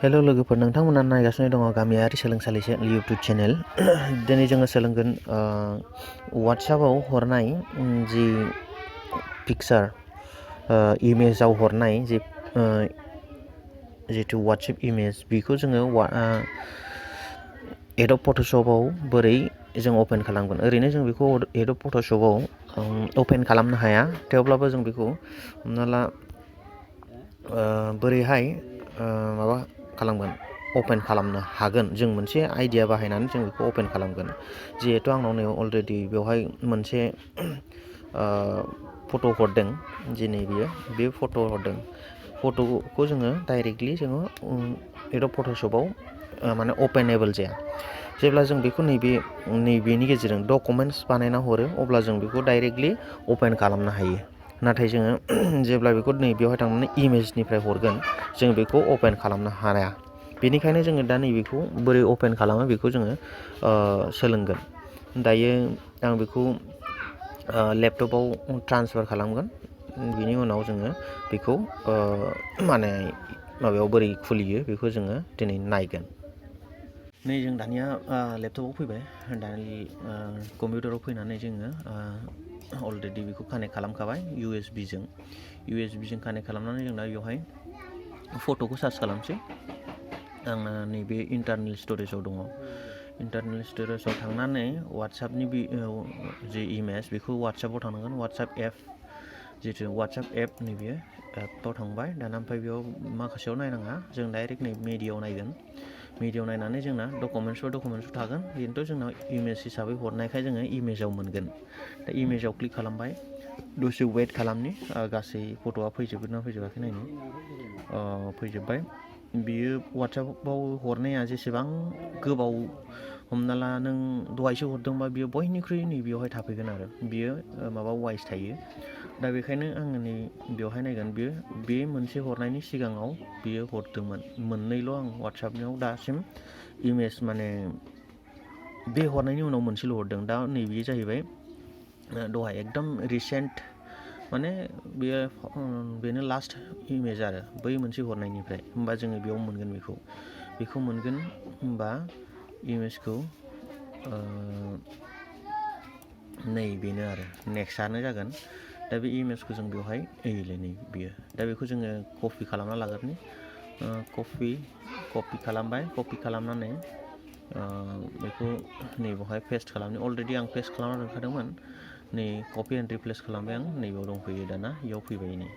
हेल' लोगोफोर, नोंथांमोना नायगासिनो दङ गामियारि सोलोंसालि इउटुब चेनेल। दिनै जोङो सोलोंगोन वाट्सएपआव हरनाय जि पिक्सार इमेजाव हरनाय जिथु वाट्सएप इमेज, बेखौ जोङो एडब फट'शपआव बोरै जों अपेन खालामगोन। ओरैनो जों बेखौ एडब फट'शपआव अपेन खालामनो हाया, थेवब्लाबो जों बेखौ हमना ला बोरैहाय माबा खालामगोन, अपेन खालामनो हागोन। जों मोनसे आइडिया बाहायनानै जों बेखौ अपेन खालामगोन। जिहेथु आंनाव नै अलरेडि बेवहाय मोनसे फट' हरदों, दिनै बे फट' हरदों। फट'खौ जोङो डाइरेक्टलि जोङो एडब फट'शपआव माने अपेनेबल जाया। जेब्ला जों बेखौ नैबेनि गेजेरजों डकुमेन्ट्स बानायना हरो, अब्ला जों बेखौ डाइरेक्टलि अपेन खालामनो हायो। नाथाय जोङो जेब्ला बेखौ नैबेयावहाय थांनानै इमेजनिफ्राय हरगोन, जों बेखौ अपेन खालामनो हाया। बेनिखायनो जोङो दा नैबेखौ बोरै अपेन खालामो बेखौ जोङो सोलोंगोन। दायो आं बेखौ लेपटपआव ट्रान्सफार खालामगोन। बिनि उनाव जोङो बेखौ माने माबायाव बोरै खुलियो बेखौ जोङो दिनै नायगोन। नै जों दानिया लेपटपआव फैबाय। दानि कम्पिउटाराव फैनानै जोङो अलरेडि बेखौ कानेक्ट खालामखाबाय इउएसबिजों कानेक्ट खालामनानै जों दा बेवहाय फट'खौ सार्च खालामसै। आंना नैबे इन्टारनेल स्टरेजाव दङ। इन्टारनेल स्टरेजाव थांनानै वाट्सएपनि जि इमेज, बेखौ वाट्सएपआव थांनांगोन। वाट्सएप एप, जिथु वाट्सएप एप, नैबे एपआव थांबाय। दाना ओमफ्राय बेयाव माखासेयाव नायनाङा, जों डाइरेक्ट नै मेडियायाव नायगोन। मेडियायाव नायनानै जोंना डकुमेन्ट्सआव थागोन। बेनोथ' जोंनाव इमेज हिसाबै हरनायखाय जोङो इमेजाव मोनगोन। दा इमेजाव क्लिक खालामबाय। दसे वेट खालामनि, गासै फट'आ फैजोबगोन ना फैजोबाखै नायनि। फैजोब्बाय। बियो वाट्सएपआव हरनाया जेसेबां गोबाव, हमना ला नों दहायसो हरदोंबा बियो बयनिख्रुइ नैबेयावहाय थाफैगोन आरो बियो माबा वाइस थायो। दा बेखायनो आङो नै बेवहाय नायगोन। बे मोनसे हरनायनि सिगाङाव बियो हरदोंमोन मोननैल'। आं वाट्सएपनियाव दासिम इमेज माने बे हरनायनि उनाव मोनसेल' हरदों। दा नैबे जाहैबाय दहाय एकदम रिसेन्ट, माने बेनो लास्ट इमेज आरो बै मोनसे हरनायनिफ्राय। होमबा जोङो बेयाव मोनगोन बेखौ मोनगोन। होमबा इमेजखौ नै बेनो आरो नेक्स्टआनो जागोन। दा बे इमेजखौ जों बेवहाय नै बियो। दा बेखौ जोङो कपि खालामना लाग्रोनि। कपि खालामबाय। कपि खालामनानै बेखौ नैबेवहाय पेस्ट खालामनि। अलरेडि आं पेस्ट खालामना दोनखादोंमोन। नै कपि एन्ड रिप्लेस खालामबाय आं। नैबेयाव दंफैयो दाना, बेयाव फैबाय नै।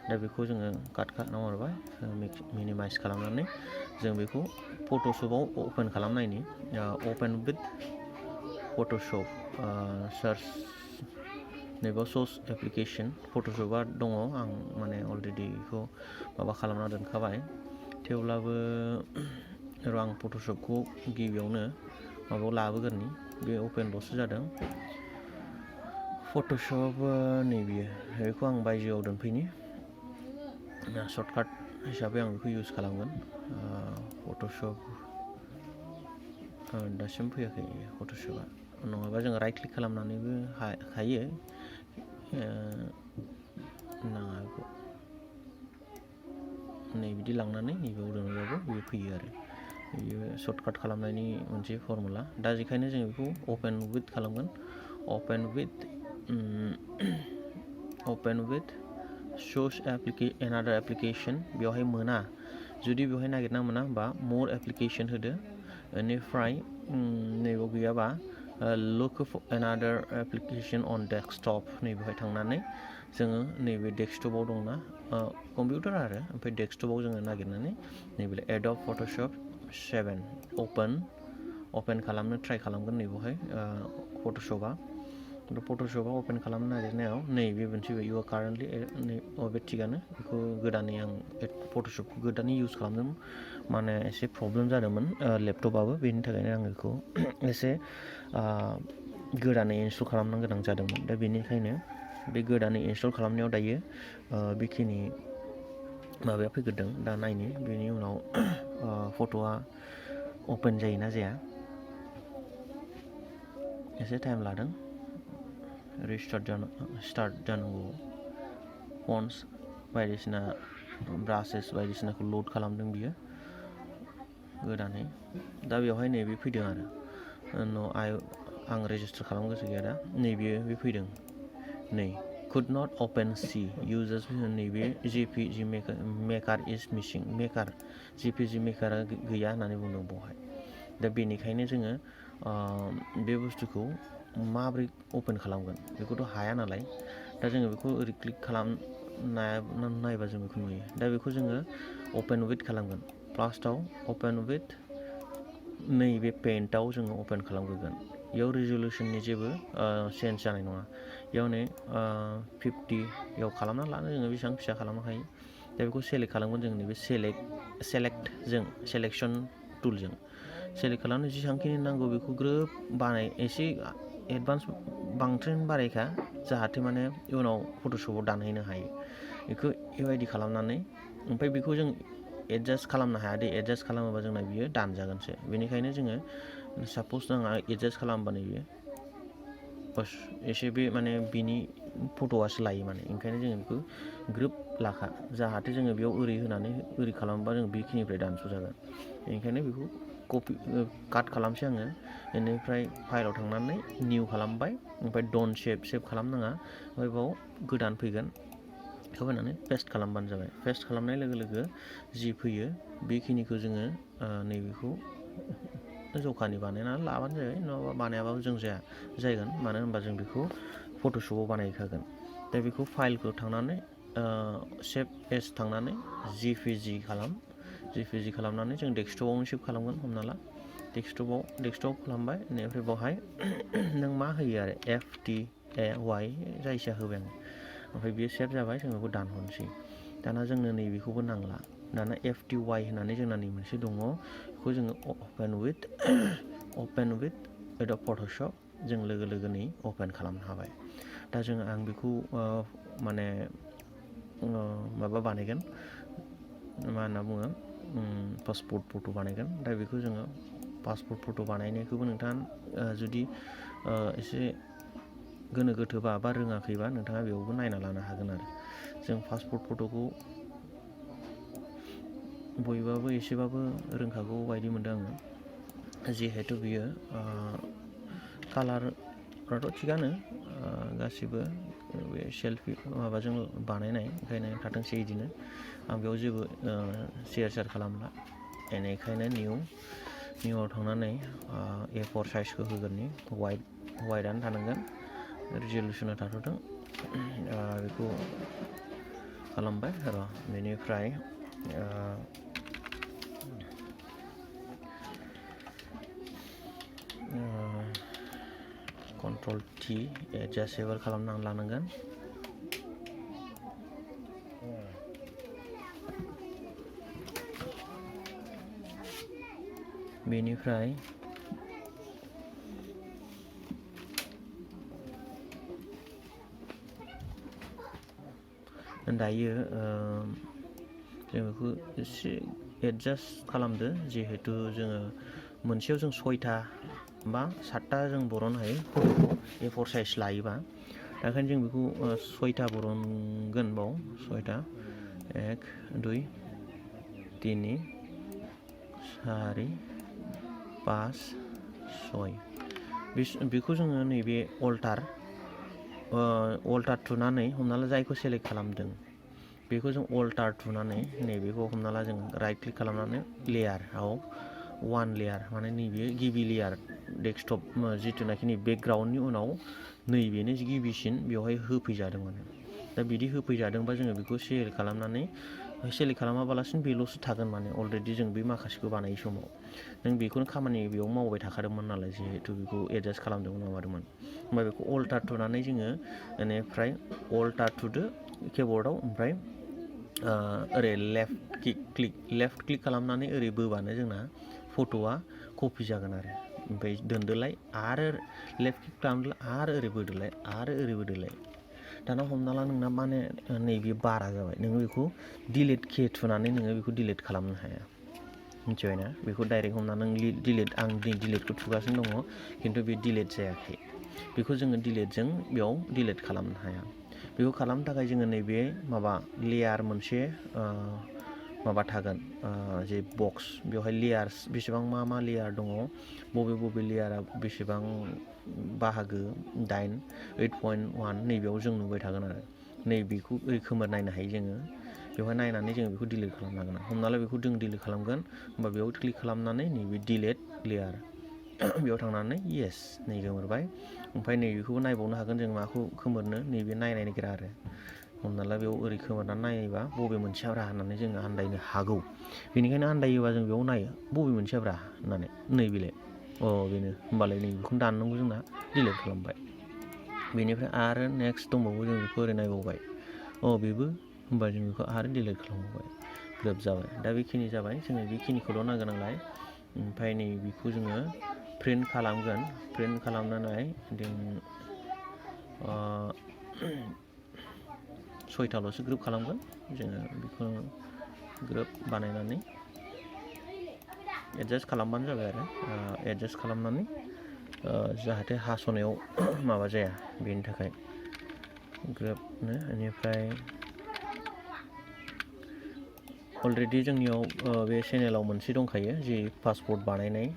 दा बेखौ जोङो काट खालामना हरबाय। मिनिमाइज खालामनानै जों बेखौ फट'शपआव अपेन खालामनायनि। अपेन विथ फट'शप सार्च, नैबेयाव सर्स एप्लिकेसन फट'शपआ दङ। आं माने अलरेडि बेखौ माबा खालामना दोनखाबाय। थेवब्लाबो आं फट'शपखौ गिबियावनो माबायाव लाबोगोरनि। बे अपेनल'सो जादों। फट'शप नैबेयो, बेखौ आं बायजोआव दोनफैनि। सर्टकाट हिसाबै आं बेखौ इउज खालामगोन। फट'शप दासिम फैयाखै फट'शपआ। नङाबा जों राइट क्लिक खालामनानैबो हायो। नाङा बेखौ नै बिदि लांनानै नैबेयाव दोनोबाबो बेयो फैयो आरो बेयो सर्टकाट खालामनायनि मोनसे फर्मुला। दा बेखायनो जों बेखौ अपेन विथ खालामगोन। अपेन विथ सर्स एनादार एप्लिकेसन। बेवहाय मोना, जुदि बेवहाय नागिरना मोना होमबा मर एप्लिकेसन होदो। बेनिफ्राय नैबेयाव गैयाबा लुक एनादार एप्लिकेसन अन डेस्कटप। नैबेवहाय थांनानै जोङो नैबे डेस्कटपआव दंना कम्पिउटार आरो, ओमफ्राय डेस्कटपआव जोङो नागिरनानै नैबे एडब फट'शप 7 अपेन खालामनो ट्राइ खालामगोन। नैबेवहाय फट'शपआ अपेन खालामनो नागिरनायाव नैबे मोनसे इउ आर कारेन्टलि बे थिगानो। बेखौ गोदानै आं फट'शपखौ गोदानै इउज खालामदों। माने एसे प्रब्लेम जादोंमोन लेपटपआबो, बेनि थाखायनो आं बेखौ एसे गोदानै इनस्टल खालामनो गोनां जादोंमोन। दा बेनिखायनो बे गोदानै इनस्टल खालामनायाव दायो बेखिनि माबाया फैग्रोदों। दा नायनि बेनि उनाव फट'आ अपेन जायोना जाया, एसे टाइम लादों। स्टार्ट जानांगौ। फन्ट्स बायदिसिना ब्रासेस बायदिसिनाखौ लड खालामदों बियो। गोदानै दा बेवहाय नैबे फैदों आरो आं रेजिस्टार खालामनो गोसो गैया दा नैबे बे फैदों नै could not open C users नैबे JPG maker is missing maker JPG makerआ गैया होननानै बुंदों बेवहाय दा बेनिखायनो जोङो बे बुस्थुखौ माबोरै अपेन खालामगोन बेखौथ' हाया नालाय दा जोङो बेखौ ओरै क्लिक नायबा जों बेखौ नुयो दा बेखौ जोङो अपेन विथ खालामगोन फार्स्टआव अपेन विथ नैबे पेइन्टआव जोङो अपेन खालामग्रोगोन बेयाव रिजल्युसननि जेबो चेन्ज जानाय नङा बेयाव नै 50याव खालामना लानो जोङो बेसेबां फिसा खालामनो हायो दा बेखौ सेलेक्ट खालामगोन जों नैबे सेलेक्टजों सेलेक्सन टुलजों सेलेक्ट खालामनो जेसेबांखिनि नांगौ बेखौ ग्रोब एसे एडभान्स बांद्राय बारायखा जाहाथे माने उनाव फट'शपआव दानहैनो हायो बेखौ बेबायदि खालामनानै ओमफ्राय बेखौ जों एडजास्ट खालामनो हाया दे एडजास्ट खालामोबा जोंना बियो दानजागोनसो बेनिखायनो जोङो साप'ज आंहा एडजास्ट खालामबानो बियो बस एसे बे माने बिनि फट'आसो लायो माने ओंखायनो जोङो बेखौ ग्रोब लाखा जाहाथे जोङो बेयाव ओरै होनानै ओरै खालामोबा जों बेखिनिफ्राय दानस' जागोन बेनिखायनो बेखौ काट खालामसै आङो बेनिफ्राय फाइलाव थांनानै निउ खालामबाय ओमफ्राय डन्ट सेभ खालामनाङा ओमफ्राय बाव गोदान फैगोन बेखौ होनानै पेस्ट खालामबानो जाबाय पेस्ट खालामनाय लोगो लोगो जि फैयो बेखिनिखौ जोङो नैबेखौ जखानि बानायनानै लाबानो जाबाय नङाबा बानायाबाबो जों जागोन मानो होनबा जों बेखौ फट'शपआव बानायखागोन दा बेखौ फाइलखौ थांनानै सेभ एस थांनानै जिपिजि खालामनानै जों डेस्कटपआवनो सेभ खालामगोन हमना ला डेस्कटप खालामबाय बेनिफ्राय बावहाय नों मा होयो आरो FTAY जायखिया होबाय आं ओमफ्राय बियो सेभ जाबाय जों बेखौ दानहरनोसै दाना जोंनो नैबेखौबो नांला दाना FTY होननानै जोंना नै मोनसे दङ बेखौ जोङो अपेन विथ एडब फट'शप जों लोगो लोगोनै अपेन खालामनो हाबाय दा आं बेखौ माने माबा बानायगोन मा होनना बुङो पासपर्ट फट' बानायगोन दा बेखौ जोङो पासपर्ट फट' बानायनायखौबो नोंथाङा जुदि एसे गोनो गोथोबा बा रोङाखैबा नोंथाङा बेयावबो नायना लानो हागोन आरो जों पासपर्ट फट'खौ बयबाबो एसेबाबो रोंखागौ बायदि मोनदों आङो जिहेथु बियो कालारफ्राथ' थिगानो गासिबो बे सेल्फि माबाजों बानायनाय ओंखायनो थाथोंसै बिदिनो आं बेयाव जेबो शेयार खालामला बेनिखायनो निउआव थांनानै A4 साइजखौ होगोननि वाइडआनो थानांगोन रिजल्युसना थाथ'दों बेखौ खालामबाय र' बेनिफ्राय Ctrl T एडजास्टेबल खालामनानै लानांगोन बेनिफ्राय दायो जों बेखौ एसे एडजास्ट खालामदो जिहेतु जोङो मोनसेयाव जों 6टा बा 7टा जों बरननो हायो फट'खौ A4 साइज लायोबा दा ओंखायनो जों बेखौ 6टा बरनगोन 6टा 1 2 3 4 5 6 बेखौ जोङो नैबे अल्टार थुनानै हमना ला जायखौ सेलेक्ट खालामदों बेखौ जों अल्टार थुनानै नैबेखौ हमना ला जों राइट क्लिक खालामनानै लेयाराव 1 लेयार माने नैबे गिबि लेयार डेस्कटप जिथुनाखि बेकग्राउन्डनि उनाव नैबेनो गिबिसिन बेवहाय होफैजादोंमोन दा बिदि होफैजादोंबा जोङो बेखौ सेलेक्ट खालामाबालासिनो बेल'सो थागोन माने अलरेडि जों बे माखासेखौ बानाय समाव नों बेखौनो खामानि बेयाव मावबाय थाखादोंमोन नालाय जिहेथु बेखौ एडजास्ट खालामदोंमोन माबादोंमोन ओमफ्राय बेखौ अल्टार थुनानै जोङो बेनिफ्राय अल्टार थुदो किबर्डआव ओमफ्राय ओरै लेफ्ट क्लिक खालामनानै ओरै बोबानो जोंना फट'आ कपि जागोन आरो ओमफ्राय दोनदोलाय आरो लेफ्ट क्लिक खालामदोलाय आरो ओरै बोदोलाय दाना हमना ला नोंना माने नैबे बारा जाबाय नोङो बेखौ डिलिट के थुनानै नोङो बेखौ डिलिट खालामनो हाया मिथिबायना बेखौ डाइरेक्ट हमना नों आं डिलिटखौ थुगासिनो दङ खिन्थु बे डिलिट जायाखै बेखौ जोङो डिलिटजों बेयाव डिलिट खालामनो हाया बेखौ खालामनो थाखाय जोङो नैबे लेयार मोनसे माबा थागोन जे बक्स बेवहाय लेयार्स बेसेबां मा लेयार दङ बबे लेयारा बेसेबां बाहागो 8.1 नैबेयाव जों नुबाय थागोन आरो नैबेखौ खोमोर नायनो हायो जोङो बेवहाय नायनानै जोङो बेखौ डिलिट खालामनो हागोन हमना ला बेखौ जों डिलिट खालामगोन होमबा बेयाव क्लिक खालामनानै नैबे डिलिट लेयार बेयाव थांनानै येस नै गोमोरबाय ओमफ्राय नैबेखौबो नायबावनो हागोन जों माखौ खोमोरनो नैबे नायनो नागिरा आरो हमना ला बेयाव ओरै खोमोरनानै नायोबा बबे मोनसेयाब्रा होननानै जोङो आन्दायनो हागौ बेनिखायनो आन्दायोबा जों बेयाव नायो बबे मोनसेयाब्रा होननानै नैबेलाय बेनो होमबालाय नैबेखौनो दाननांगौ जोंना डिलिट खालामबाय बेनिफ्राय आरो नेक्स्ट दंबावो जों बेखौ ओरै नायबावबाय बेबो होमबा जों बेखौ आरो डिलिट खालामबावबाय ग्रोब जाबाय दा बेखिनि जाबाय जोङो बेखिनिखौल' नांगौ नालाय ओमफ्राय नैबेखौ जोङो प्रिन्ट खालामगोन प्रिन्ट खालामनानै जों 6थाल'सो ग्रुप खालामगोन जोङो बेखौ ग्रुप बानायनानै एडजास्ट खालामबानो जाबाय आरो एडजास्ट खालामनानै जाहाथे हास'नायाव माबा जाया बेनि थाखाय ग्रुपनो बेनिफ्राय अलरेडि जोंनियाव बे चेनेलाव मोनसे दंखायो जि पासपर्ट बानायनाय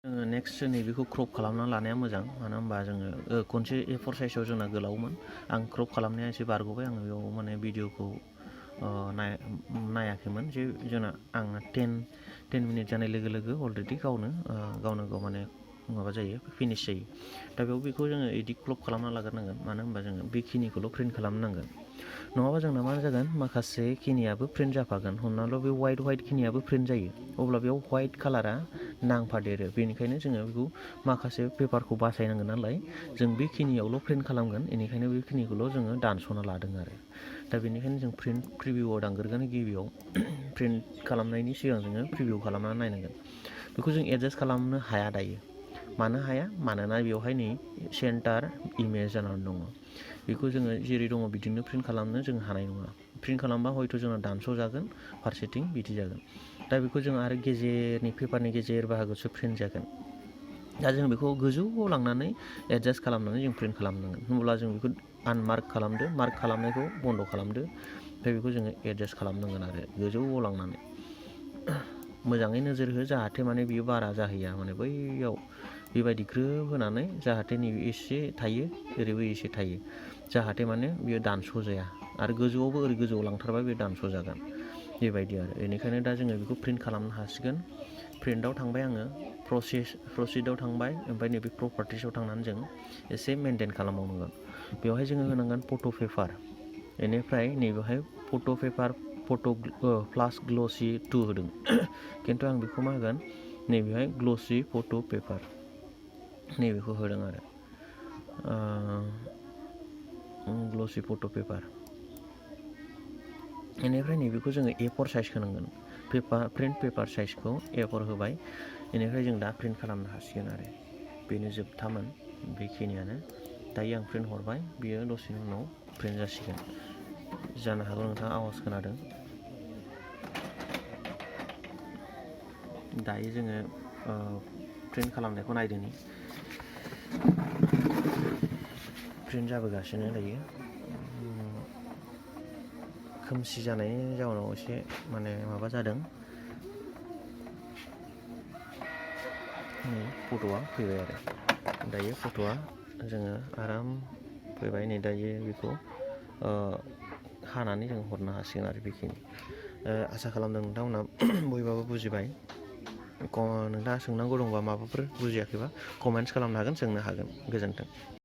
जोङो नेक्स्ट नैबेखौ क्रप खालामना लानाया मोजां मानो होनबा जोङो खनसे A4 साइजआव जोंना गोलावमोन आं क्रप खालामनाया एसे बारग'बाय आङो बेयाव माने भिडिअखौ नायाखैमोन जे जोंना आङो 10 मिनिट जानाय लोगो लोगो अलरेडि गावनो गाव माने माबा जायो फिनिश जायो दा बेयाव बेखौ जोङो इदि क्रप खालामना लाग्रोनांगोन मानो होनबा जोङो बेखिनिखौल' प्रिन्ट खालामनांगोन नङाबा जोंना मा जागोन माखासे खिनियाबो प्रिन्ट जाफागोन हमनाल' बे वाइट खिनियाबो प्रिन्ट जायो अब्ला बेयाव वाइट कालारा नांफादेरो बेनिखायनो जोङो बेखौ माखासे पेपारखौ बासायनांगोन नालाय जों बेखिनियावल' प्रिन्ट खालामगोन बेनिखायनो बेखिनिखौल' जोङो दानस'ना लादों आरो दा बेनिखायनो जों प्रिभिउआव दांग्रोगोन गिबियाव प्रिन्ट खालामनायनि सिगां जोङो प्रिभिउ खालामनानै नायनांगोन बेखौ जों एडजास्ट खालामनो हाया दायो मानो हाया मानोना बेवहाय नै सेन्टार इमेज जानानै दङ बेखौ जोङो जेरै दङ बिदिनो प्रिन्ट खालामनो जों हानाय नङा प्रिन्ट खालामबा हयथ' जोंना दानस'जागोन फारसेथिं बिदि जागोन दा बेखौ जों आरो गेजेरनि पेपारनि गेजेर बाहागोसो प्रिन्ट जागोन दा जों बेखौ गोजौआव लांनानै एडजास्ट खालामनानै जों प्रिन्ट खालामनांगोन होनब्ला जों बेखौ आनमार्क खालामदो मार्क खालामनायखौ बन्द' खालामदो ओमफ्राय बेखौ जोङो एडजास्ट खालामनांगोन आरो गोजौआव लांनानै मोजाङै नोजोर हो जाहाथे माने बियो बारा जाहैया माने बैयाव बेबायदि ग्रोब होनानै जाहाथे नैबे एसे थायो ओरैबो एसे थायो जाहाथे माने बियो दानस' जाया आरो गोजौआवबो ओरै गोजौआव लांथारबा बे दानस' जागोन बेबायदि आरो बेनिखायनो दा जोङो बेखौ प्रिन्ट खालामनो हासिगोन प्रिन्टआव थांबाय आङो प्रसिडआव थांबाय ओमफ्राय नैबे प्रपार्टिसाव थांनानै जों एसे मेनटेन खालामबावनांगोन बेवहाय जोङो होनांगोन फट' पेपार बेनिफ्राय नैबेवहाय फट' पेपार प्लास ग्लसि 2 होदों खिन्थु आं बेखौ मा होगोन नैबेहाय ग्लसि फट' पेपार नैबेखौ होदों आरो ग्लसि फट' पेपार बेनिफ्राय नैबेखौ जोङो A4 साइज होनांगोन प्रिन्ट पेपार साइजखौ A4 होबाय बेनिफ्राय जों दा प्रिन्ट खालामनो हासिगोन आरो बेनो जोबथामोन बेखिनियानो दायो आं प्रिन्ट हरबाय बियो दसेनि उनाव प्रिन्ट जासिगोन जानो हागौ नोंथाङा आवाज खोनादों दायो जोङो प्रिन्ट खालामनायखौ नायदोनि प्रिन्ट जाबोगासिनो दायो खोमसि जानायनि जाउनाव एसे माने माबा जादों फट'आ फैबाय आरो दायो फट'आ जोङो आराम फैबाय नै दायो बेखौ हानानै जों हरनो हासिगोन आरो बेखिनि आसा खालामदों नोंथांमोना बयबाबो बुजिबाय नोंथाङा सोंनांगौ दंबा माबाफोर बुजियाखैबा कमेन्ट्स खालामनो हागोन सोंनो हागोन गोजोन्थों